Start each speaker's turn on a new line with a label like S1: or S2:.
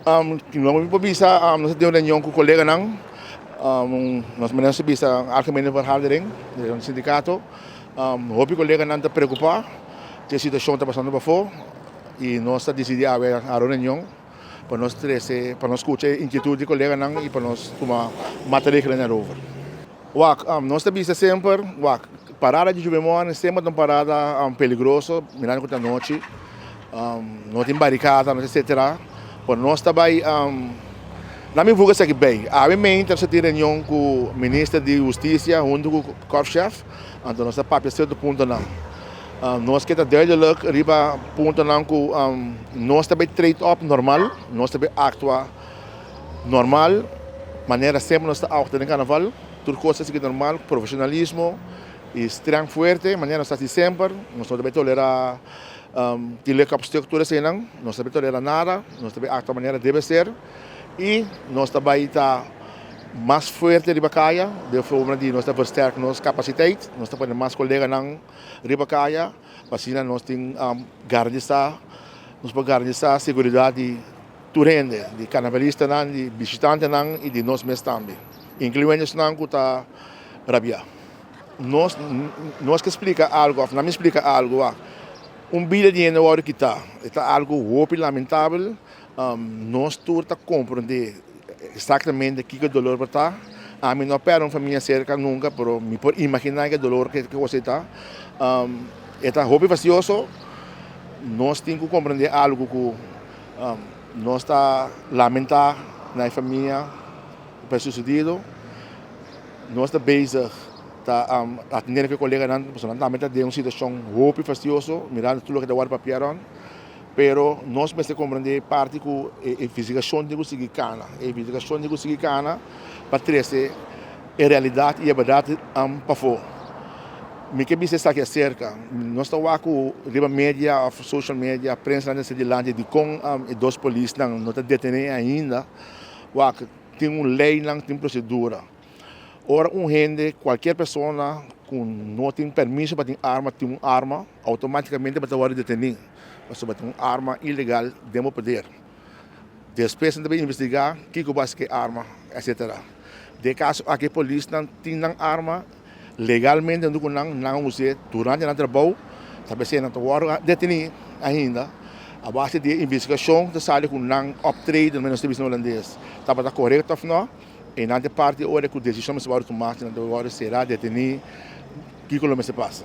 S1: Nos por bisa nos a tin un reunion ku koleganan, nos manera nos a bisa algemene vergadering di nos sindikato. Hopi koleganan ta preokupá ku e situashon ta pasando pafó i nos a disidí awe hara un reunion pa nos trese, pa nos skucha e inkietut di koleganan i pa nos tuma maatregelen erover. Wak, nos ta bisa semper, wak, parada di Juvemoan semper ta un parada peligroso, mirando ku ta anochi, no tin barikada, no etcetera, pero nos ta bai, nan mi buka esaki bay, awe meinta nos a tin reunion ku minister di hustisia huntu ku korpschef, anto nos a papia sierto puntonan. Nos ke ta duidelijk riba puntonan ku nos ta bay trade op normal, nos ta bay aktua. Normal, manera semper nos ta aukta den karnaval, tur kos ta sigui normal, profesionalismo i streng fuerte, manera nos ta hasi semper, nos no ta bay tolera tin lek op stuk tur eseinan, nos ta bay tolera nada, nos ta bay aktua manera debe ser i nos ta bay ta mas fuerte riba kaya, den forma di nos ta versterk nos kapasiteit, nos ta pone mas koleganan riba kaya, pa asina nos tin garantisa, nos por garantisa seguridat di. Tur hende, di karnavalistanan, di bishitantenan i di nos mes tambe, inkluendo esnan ku ta rabiá. Nos nos ke splika algu òf nan mi splika algu wak, un bida di hende wòrdu kitá, e ta algu hopi lamentabel. Nos tur ta komprondé eksaktamente kiko e dolor por ta. Ami no a pèrdè un famia serka nunka, pero mi por imaginá ke dolor ke kos ei ta. E ta hopi fastioso. Nos tin ku komprondé algu ku. Nos ta lamentá na e famia pa e susedido. Nos ta bezig ta atendé ku e koleganan pasobra nan tambe ta den un situashon hopi fastioso mirando tur loke ta wòrdu papia rònt. Pero nos mester komprendé parti ku e investigashon tin ku sigui kana. E investigashon tin ku sigui kana pa trese e realidat i e bèrdat pafó. Mi ke bisa esaki aserka, nos ta wak ku riba media òf social media prensanan ta sali dilanti dikon e dos polisnan no ta detené ainda. Wak, tin un leinan, tin prosedura. Ora un hende, kualkier persona ku no tin permiso pa tin arma tin un arma, outomátikamente bo ta wòrdu detení pasobra bo tin un arma ilegal den bo poder. Despues nan ta bin investigá kiko bo hasi ku e arma, etcetera. Den e kaso aki e polisnan tin nan arma legalmente huntu ku nan, nan a us'é durante nan trabou, ta p'esei nan ta wòrdu detení ainda. A base di e investigashon ta sali ku nan optreden, nos ta bisa na hulandes, tabata korekto òf nò, i nan ta e parti ora ku desishon mester wòrdu tumá, si nan ta wòrdu será, detení, kiko lo mester pasa.